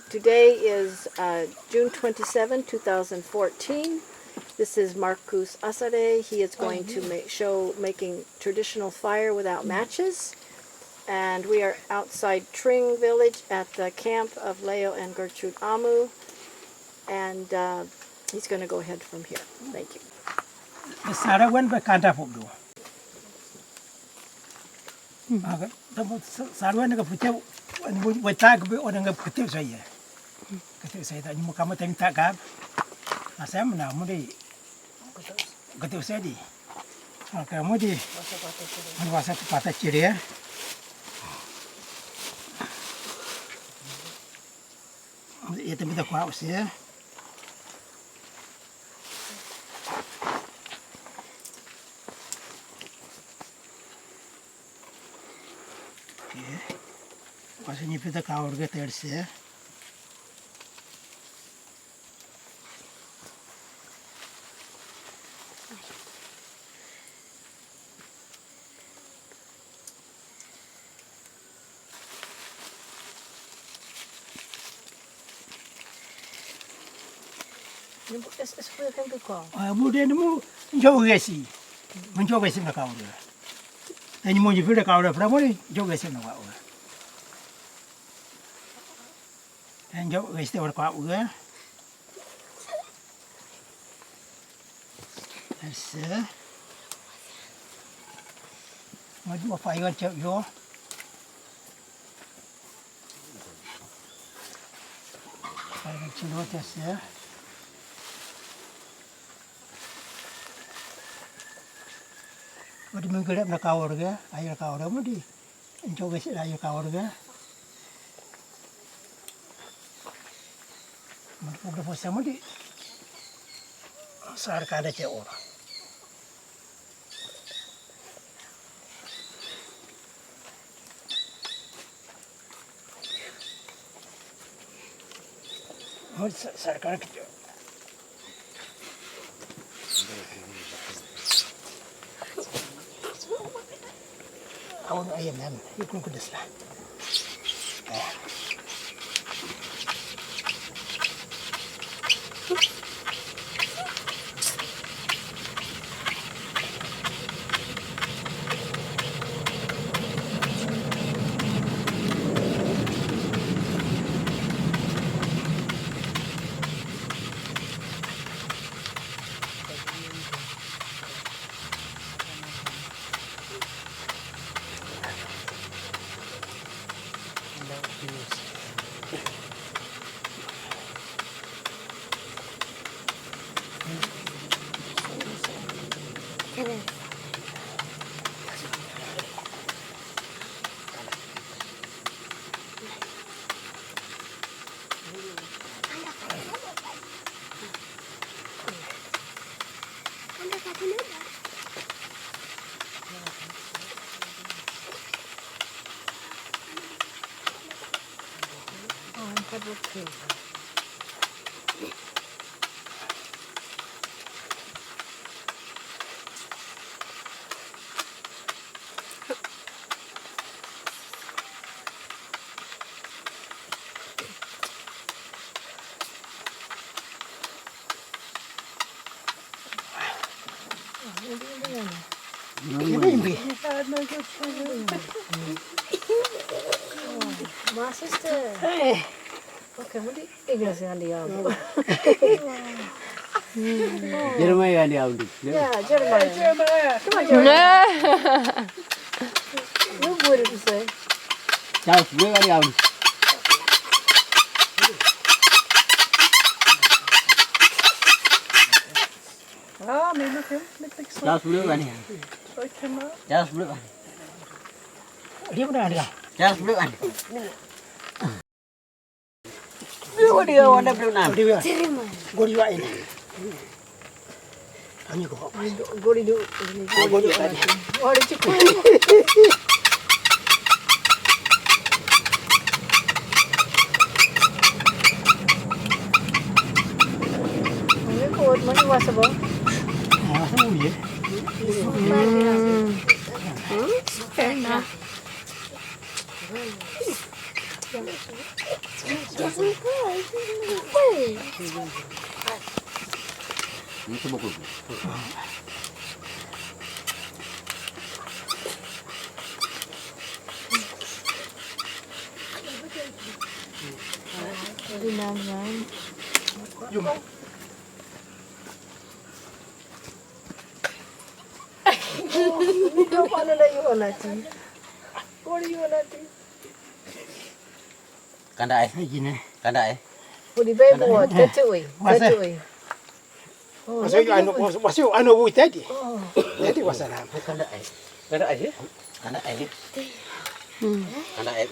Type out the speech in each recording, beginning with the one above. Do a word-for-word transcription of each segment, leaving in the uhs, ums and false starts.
Today is uh, June twenty-seventh, two thousand fourteen. This is Marcus Asare. He is going to make, show making traditional fire without matches. And we are outside Tring village at the camp of Leo and Gertrude Amu. And uh, he's going to go ahead from here. Thank you. Sara wen ba kanda pok do. Aga, tamu sara wen ga pute, wen wen ta ga be wen ga pute saya. Pute saya ta ni mo kama tani ta ga. Asam na mo di pute saya di. Aga mo di. Mo wasa pata chire. Ete mi ta kwa usia. Kasi ni pita kaur ke terse. Mu de mu njo gesi. Mu njo gesi na kaura. Ni mu ni fira kaura fra mu ni njo gesi na kaura. Njo gesi na kaura. Ese. Maju apa iwan cek yo. Iwan cek yo ese. Maju menggelap na kaur ke, air kaur maju. Enjoy guys, ayo kawan ke. Mendukung depo sama di sar kada cewek orang. Oh, sar kada cewek. Awan ayam nan, ikut ke desla. My sister. Hey. Okay, what do you Iglesia andi abu. Jeremiah andi abu. Yeah, Jeremiah. Jeremiah. Come on, Jeremiah. Lu boleh bisa. Charles Blue andi abu. Ah, maybe him. Charles Blue andi abu. Charles Blue andi. Dia pun ada. Charles Blue andi. Blue dia warna blue nan. Dia. Gori wa ini. Ani ko. Gori du. Gori du. Gori du. Ini ko mani wasa ba. Wasa mu ye. Hmm. Hmm. Fair enough. Hey. Di naman. Ano na yun, ate? What are you, ate? Kanda ai. Ai, gini. Kanda ai. Pudi bai mo, tatui, tatui. Wasa yu ano, wasa yu ano wi tadi. Tadi wasa na. Kanda ai. Kanda ai. Kanda ai. Kanda ai.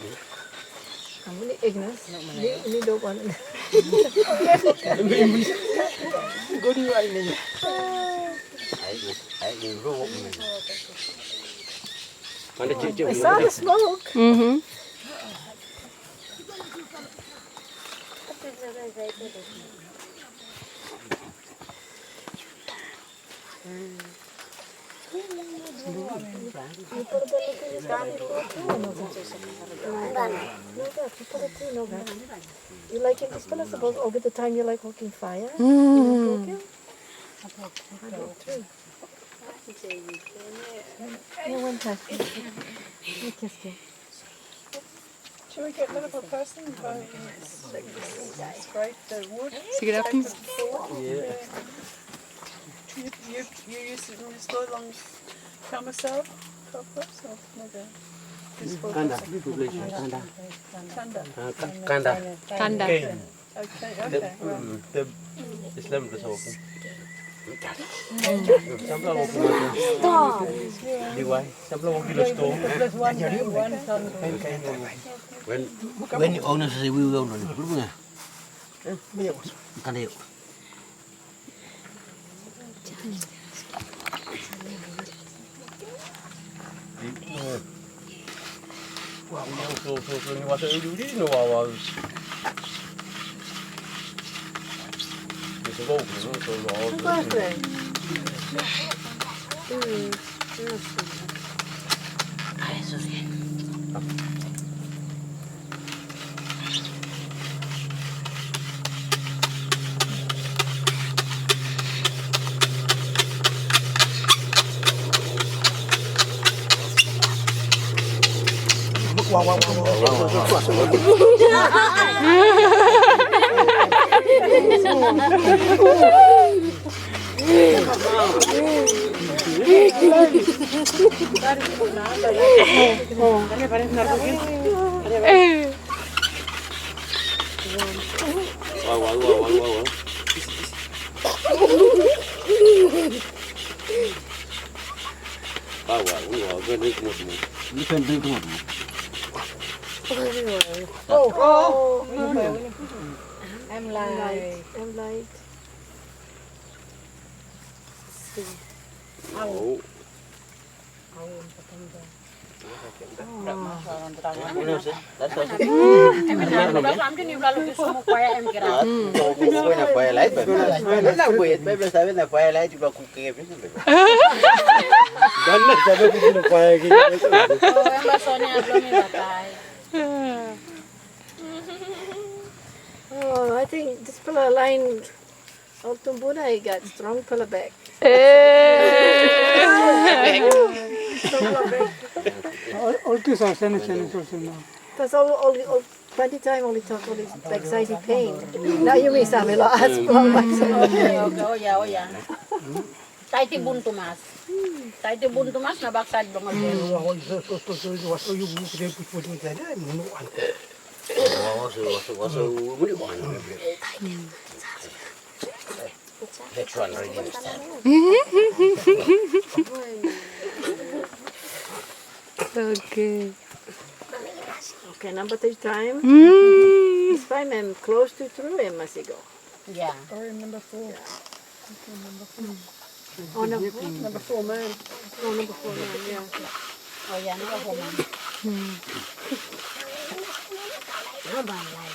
Kamu ni Agnes. Ni, ni do ko. Godi wa ini. Ai, ai, ro. Kanda ciu ciu. I saw the smoke. Mm-hmm. You like it, this one, I suppose, over the time you like cooking fire? Mm. Yeah, one time. You kissed it. Should we get rid of a person by scrape the wood? Sige, take them forward? Yeah. You, you, you use it in this long come yourself, Cockroach, or no? Kanda, kanda. Kanda. Ah, ka-, kanda. Kanda. Okay, okay, right. The, mm, the Islam does open. Stop. Di wai. When, when the owners say we will not, kanda yo. Wow, wow, wow, wow, wow. Wow, wow, wow, wow. Go and drink more, more. You can drink more, more. Oh, oh, no, no. I'm light. I'm light. Oh. Oh, I think this pillar line. Oh, tumbuna, I got strong pillar back. Eh. Strong pillar back. All, all kids are same, same, same, same now. That's all, all, all, twenty time only talk, only backside pain. Now you may say, "Lo, as well, backside." Oh, yeah, oh, yeah. Taiti bun tumas. Taiti bun tumas na backside bang. Wasu, wasu, wasu, wasu, muni wan. Next one, ready, next time. Okay. Okay, number three time. Mm. It's fine, I'm close to through, I must go. Yeah. Or number four. Yeah. Okay, number four. Oh, no. Number four, man. Oh, number four, man, yeah. Oh, yeah, number four, man. Hmm. Number nine.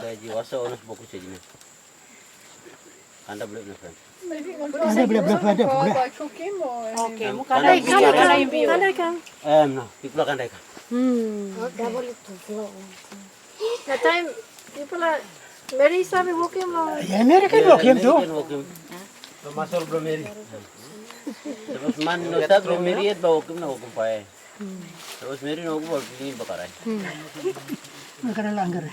Saji wasa onas boku saji na. Kanda boleh na friend. Kanda boleh, boleh, boleh, boleh. Okay, kanda boleh. Kanda ikang. Em, no, pipula kanda ikang. Hmm. Na time pipula Mary sabi wokim lo. Ya, Mary kan wokim tu. Masol bro Mary. Terus man no sa bro Mary et ba wokim na wokim pae. Terus Mary no wokim ba ini bakarai. Bakarai langgar.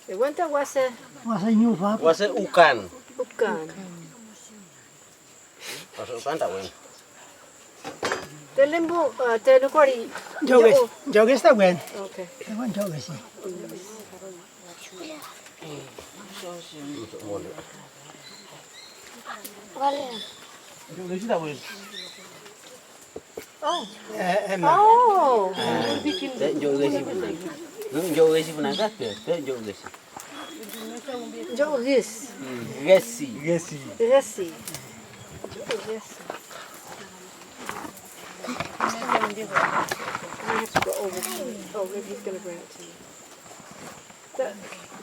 Wanta wasa. Wasa nyufa. Wasa ukan. Ukan. Wasa ukan ta wen. Te lembu, ah, te nukori. Joges, joges ta wen. Okay. Te wen joges. Joges ta wen. Oh. Eh, eh, ma. Oh. Te joges si punang. Te joges si punang ka? Te joges. Joges. Gesi. Gesi. Gesi. Gesi. I have to go over to you. Oh, he's gonna bring it to you.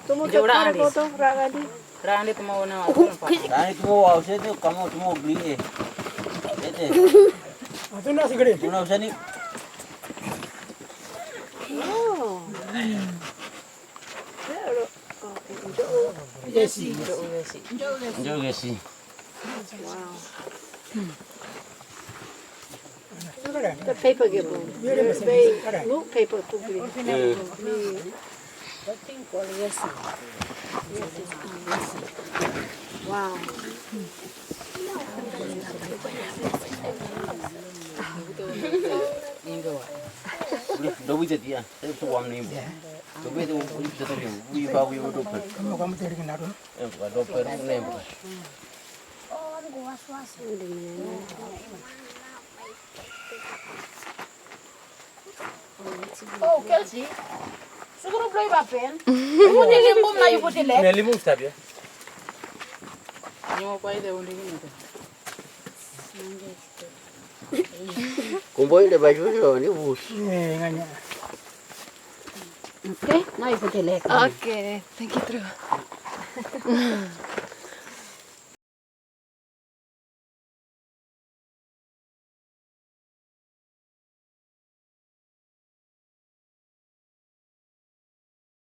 Tumu te kare koto, ragandi. Ragandi tumu na. Ragandi tumu wa, se te kamo tumu gli e. Ete. Atuna sigre. Una usani. Oh. Pero, okay. Yo, yes, yes. Yo que sí. Wow. The paper ke bun. Very low paper tu. Wow. Ndo buite tia, e tu wam ni. Ndo buite u buite to ni, u ba u do pe. Kama kwa mteri kinato. E ba do pe ne. Oh, Kelsey. Sukuru blow iba pen. Ibu ni limbu na ibu tile. Ne limbu stabia. Ni mo kwa ile undi ni. Kumbo ile ba jujo ni bus. Eh, nganya. Okay, na ibu tile. Okay, thank you, Drew.